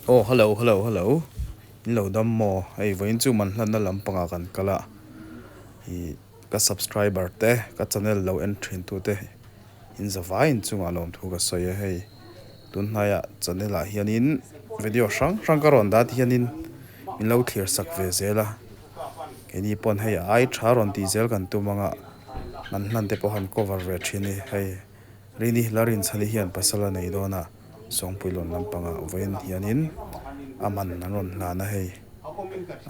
Aw hello hello hello in lo dam maw hei vawiin chu man hlanna lampangah kan kal a ih ka subscriber te ka channel lo en thin tu te in zavaiin chungah lawmthu ka sawi a hei tun hnaiah channel ah hianin video hrang hrang ka rawn dah tihianin min lo thlir sak ve zel a keini pawn hei ai tha rawn tih zel kan tum anga man hlan te pawh han cover ve thin a ni hei. Rini Larinchhani hian pasal a nei dawn a, Sawngpuilawn lampangah vawiin hianin a man an rawn hlan a hei,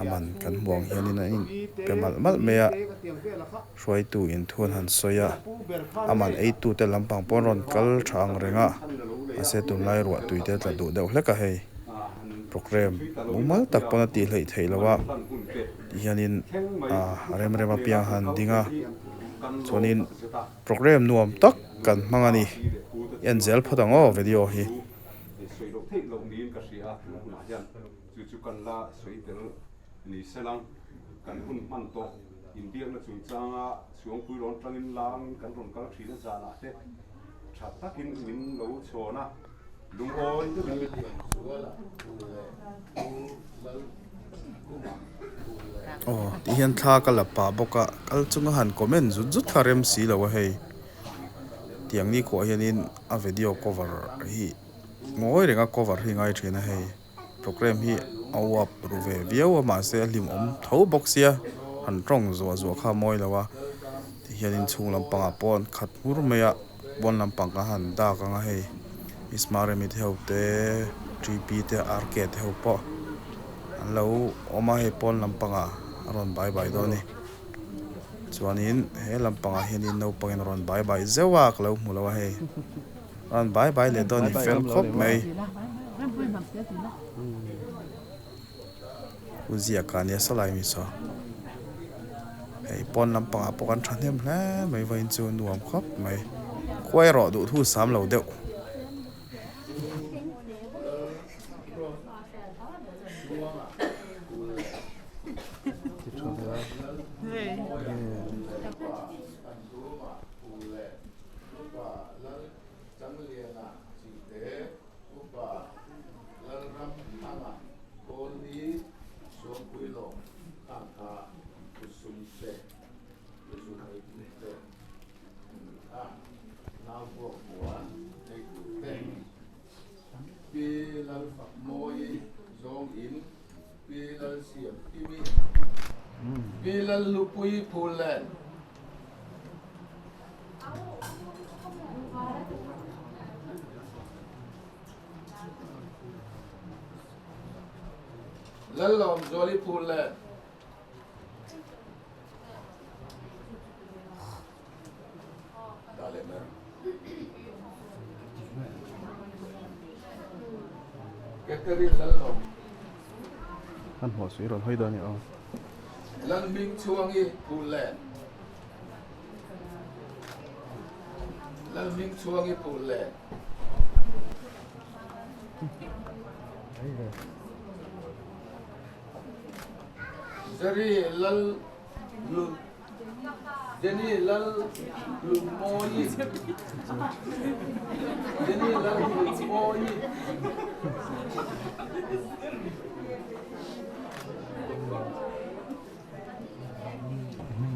a man kan hmu ang hianin a inpe malh malh mai a, hruaitu in thu an han sawi a, a man eitute lampang pawh an rawn kal tha ang reng a, mahse tunlai ruah tui te tla duh deuh hlek a hei, programme mumal tak pawn a tih hleih theih loh a, tihianin a rem rem apiang a han ding a, chuanin. Programme nuam tak kan hmang a ni. En zel phawt ang aw video hi. Aw tih hian thla ka la pah bawk a kal chunga han comment zut zut kha rem si lo a hei tiang ni khuah hianin a video cover hi ngawi renga cover hi ngai thin a hei programme hi a uap ru ve viau a mahse a hlimawm tho bawk sia han tawng zuah zuah kha a mawi lo a ti hianin chhung lampangah pawh an khat hmur mai a. Pawn lampang ka han dak ang a hei Ismaremi te ho te TP te RK te ho pawh an lo awm a hei pawn lampangah a rawn bai bai dawn a ni chuanin he lampangah hianin naupangin a rawn bai bai zeuh a ka lo hmu lo a hei a rawn bai bai leh dawn a ni fel khawp mai. U ziak ah nia sawlai mi saw hei pawn lampangah pawh kan thahnem hle mai vawiin chu nuam khawp mai khuai erawh duhthu sam lo deuh. Lalramthanga Kawlni Suangpuilawm khang kha Kusum te, Kusum eitu te an ni a, Naubuak puan eitu te, Pi Lalfakmawii Zawngin, Pi Lalsiamkimi, Pi Lallupuii Phullen. Lallawmzuali phul le Catherine Lallawm. Kan hmuh suih rawn hawi dawn a ni aw. Lalhmingchhuangi phul le Lalhmingchhuangi phul le. Jerry Lal Lun Jenny Lal Lunmawi Jenny Lal Lunmawi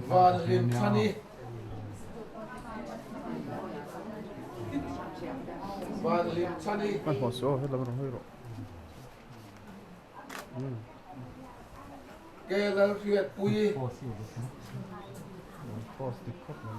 Van Hlimthani Hmanhmawh suh aw helam rawn hawi rawh. Post dik khawp mai.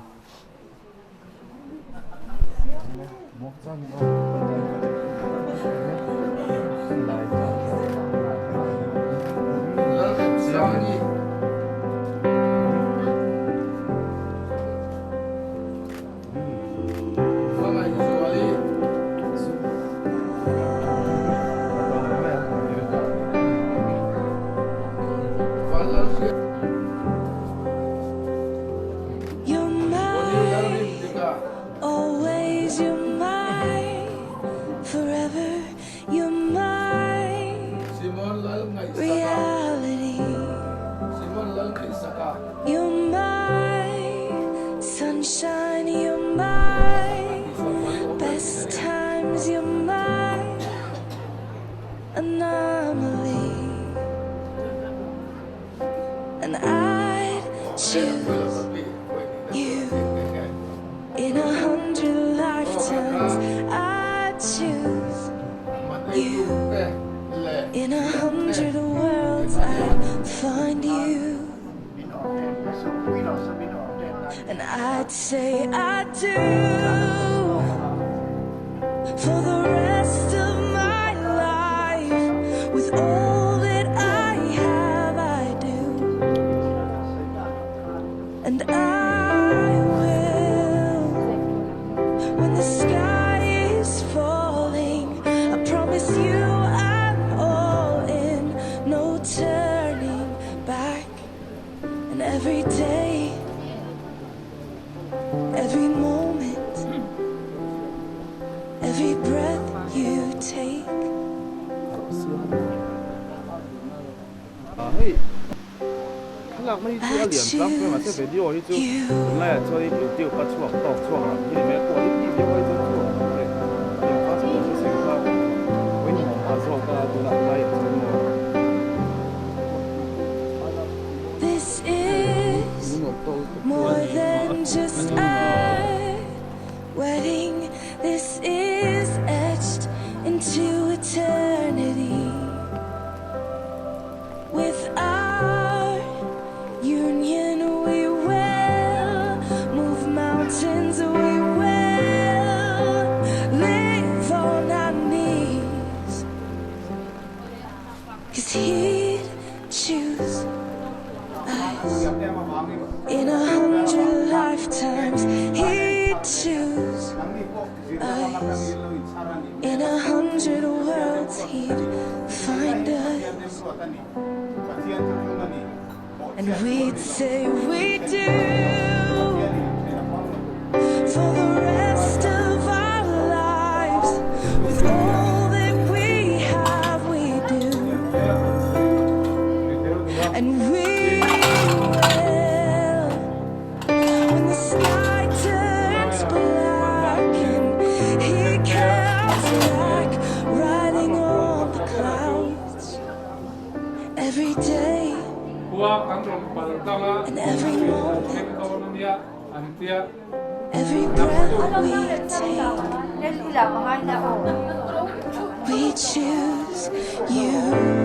Always you're mine, forever you're my reality. You're my sunshine, you're my best times, you're my. anomaly. And I'd choose you in 100 lifetimes. I'd choose you in 100 worlds. I'd find you. And I'd say I do for the rest of my life. With all that I have, I do. And I will. When the sky is falling, I promise you I'm all in. No turning back. And every day, every moment, every breath you take. Hei thlalak mai hi chu a I lian tlangpui mahse choose video hi chu you. tunlaiah chuan youtube a chhuak tawk chhuak ram hi ni mai a quality deuh ai chuan chhuak ang le eng kha chu kan hre kha pawimawh a zawk a tunah laiah chuan maw. This is more than just a wedding. This is etched into eternity. With our union, we will move mountains, we will live on our knees. Cause he'd choose us. In 100 lifetimes, he'd choose us. In 100 worlds, he'd find us. And we'd say we do for the rest of our lives. With all that we have, we do. And we will. When the sky turns black and he comes back riding on the clouds every day and every moment, every breath we take, we choose you.